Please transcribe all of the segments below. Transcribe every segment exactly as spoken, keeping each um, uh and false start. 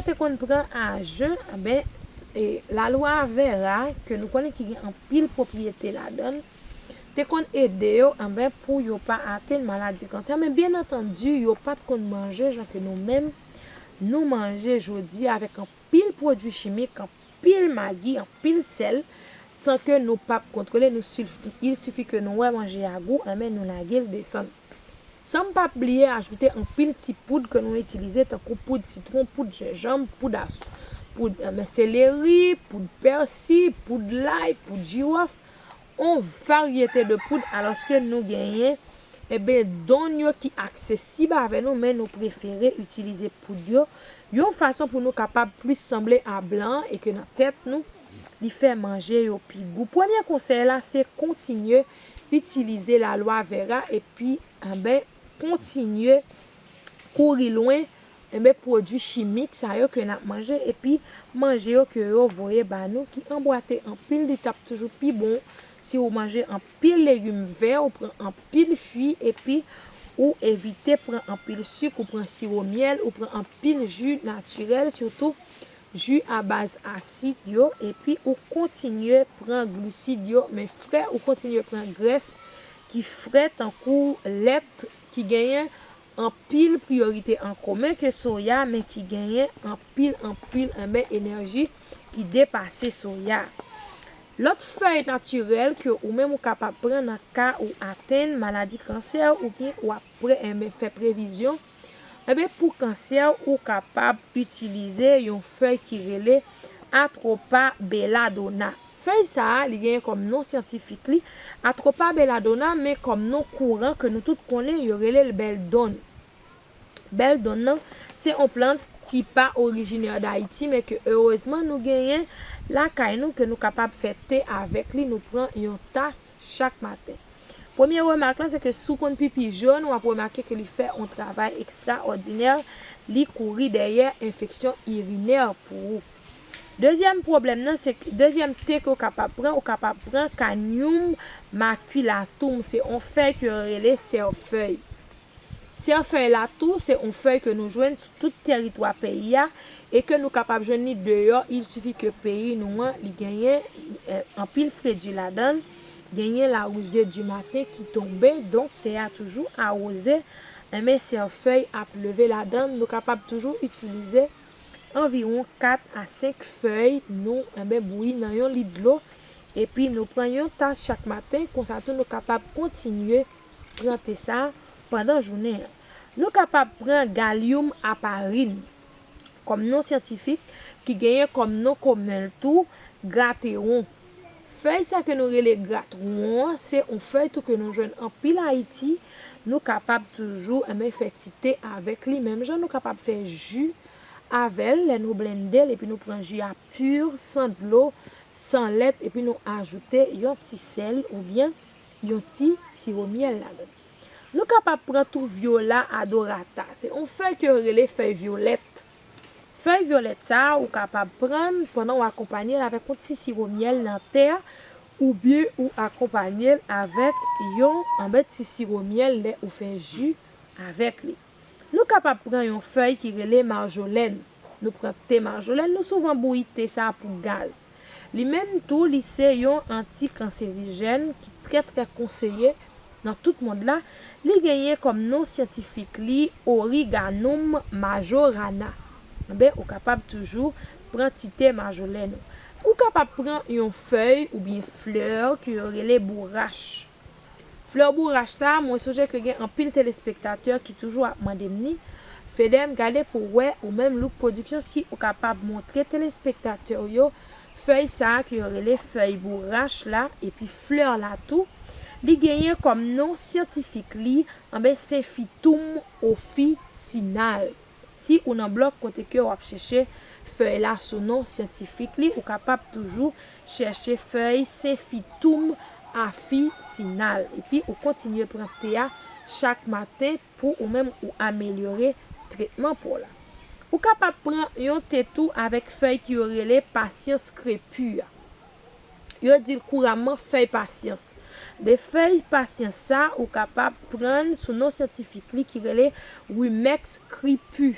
te konn pran a jen, anben, e, lalwa Vera, ke nou konnen ki gen anpil pwopriyete ladan l, te konn ede yo, anben, pou yo pa atenn maladi kansè. Men, byen antandi, yo pa t konn manje jan ke nou menm, nou manje jodi a avèk anpil pwodui chimik, anpil magi, anpil sèl, san ke nou p ap kontwole, nou, il sifi ke nou wè manje a gou, anben, nou lage l desann. San m p ap bliye ajoute anpil ti poud ke nou itilize, tankou poud sitwon, poud jenjanm, poud as-, poud, eh, seleri, poud pèsi, poud lay, poud jiwòf, yon varyete de poud, alòske nou genyen, enben, donn yo ki aksesib avè nou, men nou prefere itilize poud yo, yon fason pou nou kapab plis sanble a blan e ke nan tèt nou, li fè manje yo pi gou. Premye konsèy la, se kontinye itilize lalwa Vera epi, enben, kontinye kouri lwen, enben, pwodui chimik sa yo ke n ap manje, epi manje yo ke yo voye ba nou, ki anbwate anpil, li t ap toujou pi bon si ou manje anpil legim vè, ou pran anpil fwi, epi ou evite pran anpil sik, ou pran siwo myèl, ou pran anpil ji natirèl, sitou ji a baz asid yo, epi ou kontinye pran glisid yo, men frè, ou kontinye pran grès ki frè, tankou lèt, ki genyen anpil priyorite an komen ke soya, men ki genyen anpil, anpil, enben, enèji ki depase soya. Lòt fèy natirèl ke ou menm ou kapab pran nan ka ou atenn maladi kansè oubyen ou ap pre-, enben, fè previzyon, enben, pou kansè, ou kapab itilize yon fèy ki rele Atropa belladonna. Fèy sa a, li genyen kòm non syantifik li Atropa belladonna, men kòm non kouran ke nou tout konnen, yo rele l bèldonn. Bèldonn nan, se yon plant ki pa orijinè d Ayiti, men ke erezman nou genyen lakay nou, ke nou kapab fè te avèk li, nou pran yon tas chak maten. Premye remak la, se ke si w konn pipi jòn, w ap remake ke li fè yon travay ekstraòdinè, li kouri dèyè enfeksyon irinè pou ou. Dezyèm pwoblèm nan, se ke, dezyèm te ke w kapab pran, ou kapab pran Canium maculatum, se yon fèy ke yo rele sèfèy. Sèfèy la tou, se yon fèy ke nou jwenn sou tout tèritwa peyi a e ke nou kapab jwenn li deyò. Il sifi ke peyi nou an, li genyen, eh, anpil fredi ladan l, genyen lawouze di maten ki tonbe, donk tè a toujou awoze, enben sèfèy ap leve ladan l, nou kapab toujou itilize anviwon kat a senk fèy nou, enben, bouyi nan yon lit dlo, epi nou pran yon tas chak maten, konsa tou nou kapab kontinye pran te sa a pandan jounen an. Nou kapab pran Galium aparine kòm non syantifik, ki genyen kòm non komen l tou, gratewon. Fèy sa ke nou rele gratewon an, se yon fèy tou ke nou jwenn anpil Ayiti. Nou kapab toujou, enben, fè ti te avèk li, menm jan nou kapab fè ji avè l, lè nou blende l, epi nou pran ji a pi, san dlo, san lèt, epi nou ajoute yon ti sèl oubyen yon ti siwo myèl ladan l. Nou kapab pran tou Viola adorata. Se yon fèy ke yo rele fèy vyolèt. Fèy vyolèt sa a, ou kapab pran l pandan w akonpanye l avèk yon ti siwo myèl nan te a, oubyen ou akonpanye l avèk yon, enben, ti siwo myèl lè ou fè ji avèk li. Nou kapab pran yon fèy ki rele majolèn. Nou pran te majolèn, nou souvan bouyi te sa a pou gaz. Li menm tou, li se yon antikanserijèn ki trè, trè konseye nan tout mond la. Li genyen kòm non syantifik li Origanum majorana. Enben, ou kapab toujou pran ti te majolèn ou. Ou kapab pran yon fèy oubyen flè ke yo rele bourach. Flè bourach sa a, mwen sonje ke gen anpil telespektatè ki toujou ap mande m ni. Fedèm, gade pou w wè ou menm Look Production si ou kapab montre telespektatè w yo fèy sa a ke yo rele fèy bourach la, epi flè la tou. Li genyen kòm non syantifik li, enben, Symphytum officinale. Si ou nan blòk kote ke w ap chèche fèy la sou non syantifik li, ou kapab toujou chèche fèy Symphytum officinale. Epi ou kontinye pran te a chak maten pou ou menm ou amelyore tretman po w la. Ou kapab pran yon te tou avèk fèy ki yo rele pasyans krepi a. Yo di l kouramman fèy pasyans. De fèy pasyans sa, ou kapab pran l sou non syantifik li ki rele Rumex crepi.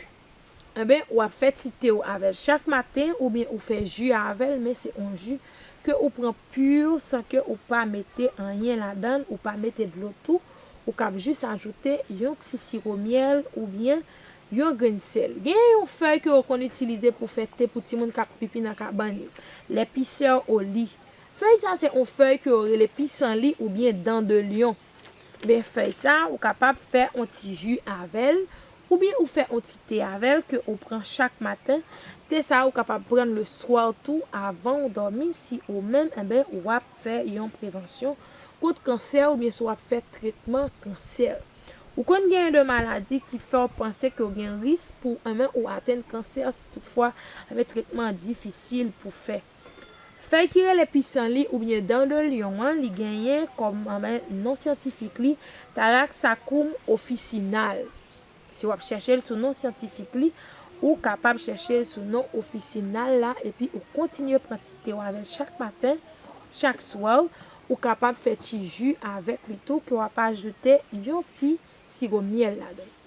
Enben, w ap fè ti te w avè l chak maten oubyen ou fè ji avè l, men se yon ji ke ou pran pi san ke ou pa mete anyen ladan l, ou pa mete dlo tou, ou kab jis ajoute yon ti siwo myèl oubyen yon grenn sèl. Gen yon fèy ke yo konn itilize pou fè te pou timoun k ap pipi nan kabann yo, l'épaisseur au lit. Fèy sa se yon fèy ke yo rele pissenlit oubyen dent de lion. Men fèy sa, ou kapab fè yon ti ji avè l, oubyen ou fè yon ti te avè l ke ou pran chak maten. Te sa, ou kapab pran l le swa tou avan ou dòmi si ou menm, enben, w ap fè yon prevansyon kont kansè oubyen si w ap fè tretman kansè. Ou konn gen de maladi ki fè w panse ke w gen risk pou, enben, ou atenn kansè si toutfwa, enben, tretman an difisil pou fè. Fèy ki rele pissenlit oubyen dent de lion an, li genyen kòm, enben, non syantifik li, Taraxacum officinale. Si w ap chèche l sou non syantifik li, ou kapab chèche l sou non ofisinal la, epi ou kontinye pran ti te w avè l chak maten, chak swa, ou kapab fè ti ji avèk li tou, ke w ap ajoute yon ti siwo myèl ladan l.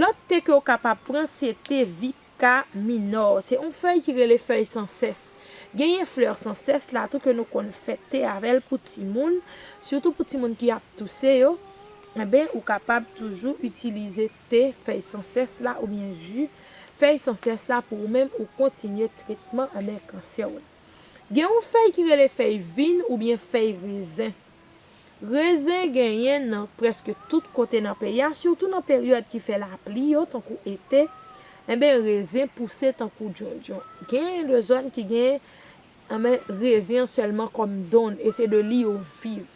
Lòt te ke w kapab pran, se te vikaminò. Se yon fèy ki rele fèy sansès. Genyen flè sansès la tou ke nou konn fè te avè l pou timoun, sitou pou timoun ki ap touse yo. Enben, ou kapab toujou itilize te fèy sansès la oubyen ji fèy sansès la pou ou menm ou kontinye tretman, enben, kansè w la. Gen yon fèy ki rele fèy vin oubyen fèy rezen. Rezen genyen nan prèske tout kote nan peyi a, sitou nan peryòd ki fè lapli yo, tankou ete. Enben, rezen pouse tankou djondjon. Genyen de zòn ki gen, enben, rezen an sèlman kòm donn, e se de li yo viv.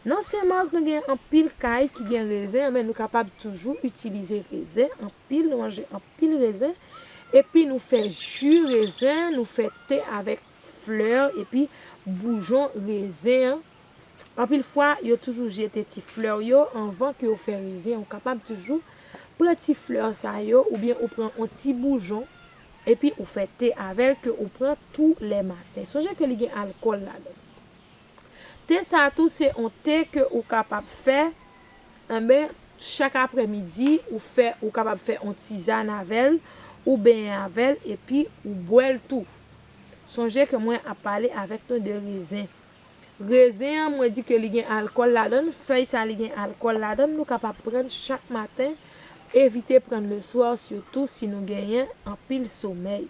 Nan Senmak, nou gen anpil kay ki gen rezen, enben, nou kapab toujou itilize rezen, anpil, nou manje anpil rezen, epi nou fè ji rezen, nou fè te avèk flè, epi boujon rezen an. Anpil fwa, yo toujou jete ti flè yo anvan ke yo fè rezen. Ou kapab toujou pran ti flè sa yo, oubyen ou pran yon ti boujon, epi ou fè te avè l ke ou pran tou lè maten. Sonje ke li gen alkòl ladan l. Te sa tou se yon te ke ou kapab fè, enben, chak aprèmidi, ou fè, ou kapab fè yon tizàn avè l, ou benyen avè l, epi ou bwè l tou. Sonje ke mwen ap pale avèk nou de rezen. Rezen an, mwen di ke li gen alkòl ladan l, fèy sa li gen alkòl ladan l, nou kapab pran l chak maten, evite pran l le swa, sitou si nou genyen anpil somèy.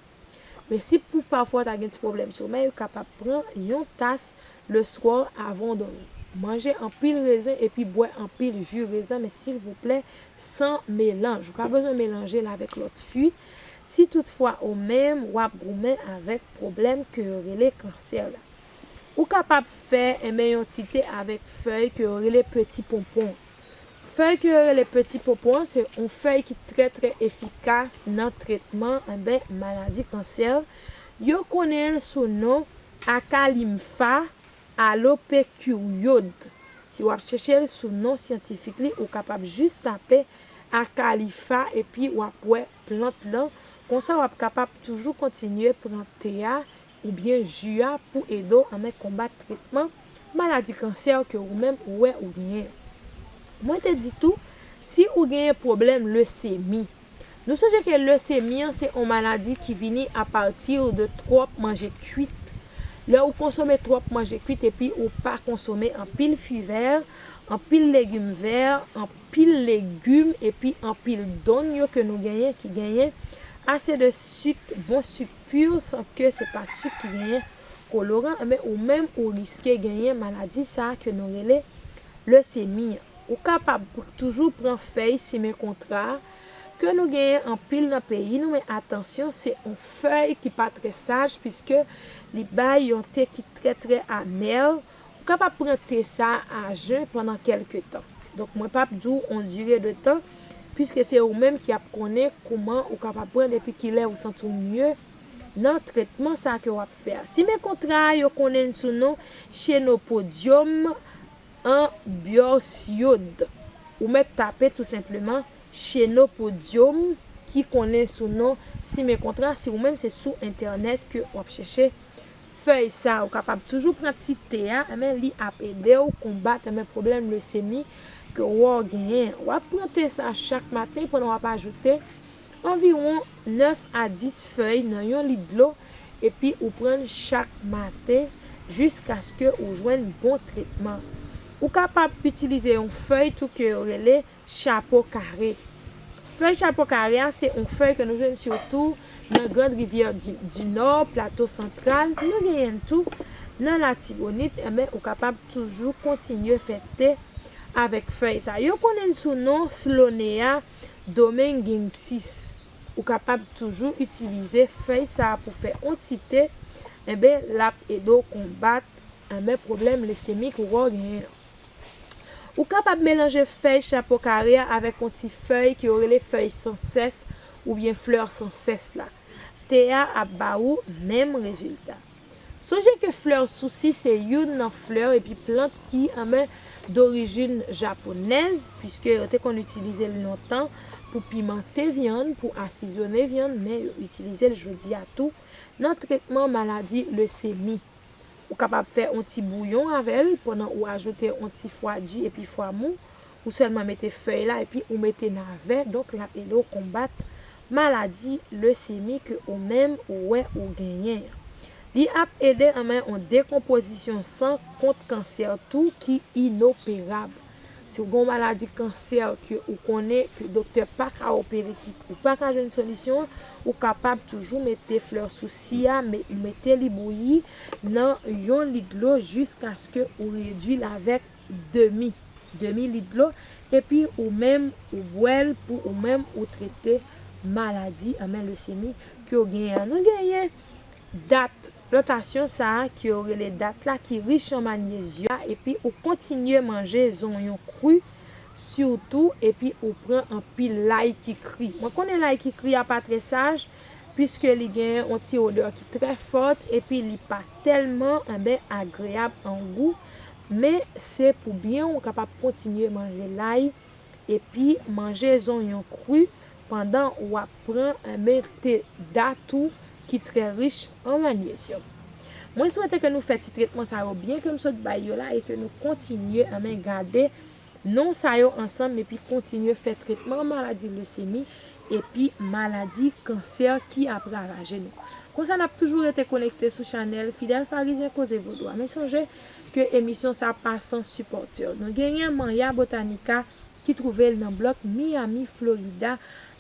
Men si pou pafwa w ta gen ti pwoblèm somèy, ou kapab pran yon tas le swa avan w dòmi. Manje anpil rezen epi bwè anpil ji rezen, men silvouplè, san melanj. Ou pa bezwen melanje l avèk lòt fwi, si toutfwa ou menm w ap goumen avèk pwoblèm ke yo rele kansè la. Ou kapab fè, enben, yon ti te avèk fèy ke yo rele peti ponpon. Fèy ke yo rele peti ponpon an, se yon fèy ki trè, trè efikas nan tretman, enben, maladi kansè. Yo konnen l sou non Acalypha alopecuiode. Si w ap chèche l sou non syantifik li, ou kapab jis tape Acalypha epi w ap wè plant lan. Konsa, w ap kapab toujou kontinye pran te a oubyen ji a pou ede w anmè konbat tretman maladi kansè ke ou menm ou wè ou genyen. Mwen te di tou, si ou genyen pwoblèm lesemi, nou sonje ke lesemi an se yon maladi ki vini apati de twòp manje kwit. Lè ou konsome twòp manje kwit epi ou pa konsome anpil fwi vè, anpil legim vè, anpil legim epi anpil donn yo ke nou genyen ki genyen ase de sik, bon sik pi, san ke se pa sik ki genyen koloran, enben ou menm ou riske genyen maladi sa a ke nou rele lesemi an. Ou kapab toujou pran fèy simen kontra ke nou genyen anpil nan peyi nou, men atansyon, se yon fèy ki pa trè saj, piske li bay yon te ki trè, trè amè. Ou kapab pran te sa a jen pandan kèlke tan. Donk, mwen p ap di w yon dire de tan, piske se ou menm ki ap konnen kouman ou kapab pran l epi kilè ou santi w mye nan tretman sa a ke w ap fè a. Simen kontra a, yo konnen l sou non Chenopodium ambiosiode. Ou mèt tape tou senpleman Chenopodium ki konnen sou non simen kontra, si ou menm se sou entènèt ke w ap chèche fèy sa, ou kapab toujou pran ti te a, enben li ap ede w konbat, enben, pwoblèm lesemi ke w genyen. W ap pran te sa chak maten pandan w ap ajoute anviwon nèf a dis fèy nan yon lit dlo, epi ou pran l chak maten jiskaske ou jwenn bon tretman. Ou kapab itilize yon fèy tou ke yo rele chapo kare. Fèy chapo kare a se yon fèy ke nou jwenn sitou nan Grand Rivière du, du Nord, Plato Santral. Nou genyen l tou nan Latibonit, enben, ou kapab toujou kontinye fè te avèk fèy sa. Yo konnen l sou non Slonea domingensis. Ou kapab toujou itilize fèy sa pou fè yon ti te, enben, l ap ede w konbat, enben, pwoblèm lesemi ke w genyen an. Ou kapab melanje fèy chapo kare a avèk yon ti fèy ke yo rele fèy sansès oubyen flè sansès la. Te a ap ba ou menm rezilta. Sonje ke flè sousi se youn nan flè epi plant ki, enben, dorijin japonèz, piske yo te konn itilize l lontan pou pimante vyann, pou asizone vyann, men yo itilize l jodi a tou nan tretman maladi lesemi. Ou kapab fè yon ti bouyon avè l pandan ou ajoute yon ti fwa di epi fwa mou. Ou sèlman mete fèy la epi ou mete navè, donk l ap ede w konbat maladi lesemi ke ou menm ou wè ou genyen an. Li ap ede anmè yon dekonpozisyon san kont kansè tou ki inoperab. Si w gen yon maladi kansè ke ou konnen ke doktè pa ka opere, ki ou pa ka jwenn solisyon an, ou kapab toujou mete flè sousi a, me-, mete li bouyi nan yon lit dlo jiskaske ou redwi l avèk demi, demi lit dlo, epi ou menm ou bwè l pou ou menm ou trete maladi anmè lesemi ke w genyen an. Nou genyen dat plantasyon sa a ke yo rele dat la ki rich an manyezyòm, epi ou kontinye manje zonyon kri, sitou, epi ou pran anpil lay ki kri. Mwen konnen lay ki kri a pa trè saj, piske li gen yon ti odè ki trè fòt, epi li pa tèlman, enben, agreyab an gou, men se pou byen w kapab kontinye manje lay, epi manje zonyon kri pandan w ap pran, enben, te dat ou ki trè rich an manyezyòm. Mwen swete ke nou fè ti tretman sa yo byen ke m sot bay yo la e ke nou kontinye, enben, gade non sa yo ansanm epi kontinye fè tretman maladi lesemi epi maladi kansè ki ap ravaje nou. Konsa n ap toujou rete konekte sou chanèl Fidèl Farizyen Koze Vodou a. Men sonje ke emisyon sa pa san sipòtè. Nou genyen Manya Botanica ki twouve l nan blòk Miami, Florida,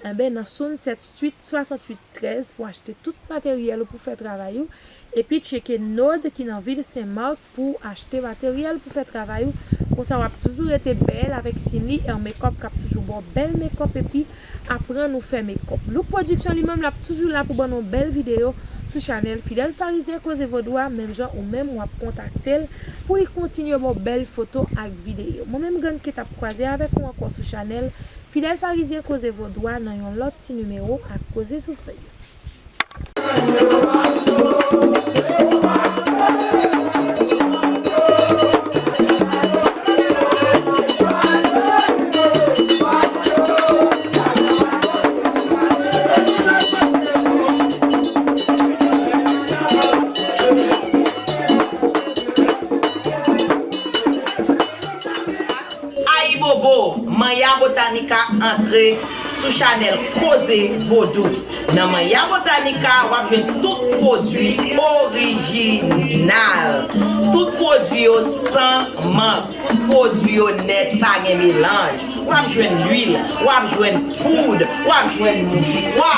enben nan Sunset Street, swasanntuit trèz pou achte tout materyèl ou pou fè travay ou. Epi tcheke Nod ki nan vil Sen Mak pou achte materyèl pou fè travay ou. Konsa w ap toujou rete bèl avèk Cindy Hair Makeup k ap toujou ba w bèl makeup epi aprann ou fè makeup. Look Production li menm l ap toujou la pou ban nou bèl videyo sou chanèl Fidèl Farizyen Koze Vodou a, menm jan ou menm w ap kontakte l pou li kontinye ba w bèl foto ak videyo. Mwen menm Grann K t ap kwaze avèk ou ankò sou chanèl Fidèl Farizyen Koze Vodou a nan yon lòt ti nimewo ak Koze sou Fèy. Ayibobo, Manya Botanica antre sou chanèl Koze Vodou. Nan Manya Botanica, w ap jwenn tout pwodui orijinal. Tout pwodui yo san mank. Tout pwodui yo nèt, pa gen melanj. W ap jwenn lwil, w ap jwenn poud, w ap jwenn mouchwa,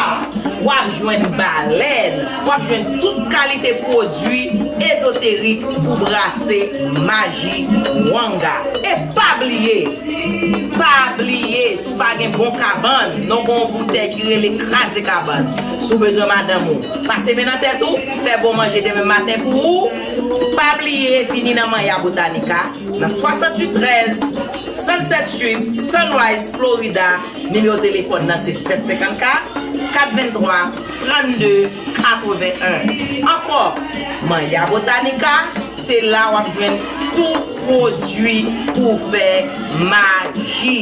w ap jwenn balèn, w ap jwenn tout kalite pwodui ezoterik pou brase maji wanga. E pa bliye, pa bliye, si w pa gen bon kabann, non gen yon boutèy ki rele kraze kabann. Si w bezwen madanm ou, pase men nan tèt ou, fè bon manje demen maten pou ou, pa bliye vini nan Manya Botanica. Nan swasanntuit trèz Sunset Strip, Sunrise, Florida, nimewo telefòn nan se sèt senkannkat, kat venntwa, trannde, katrevenn. Ankò, Manya Botanica, se la w ap jwenn tout pwodui pou fè maji.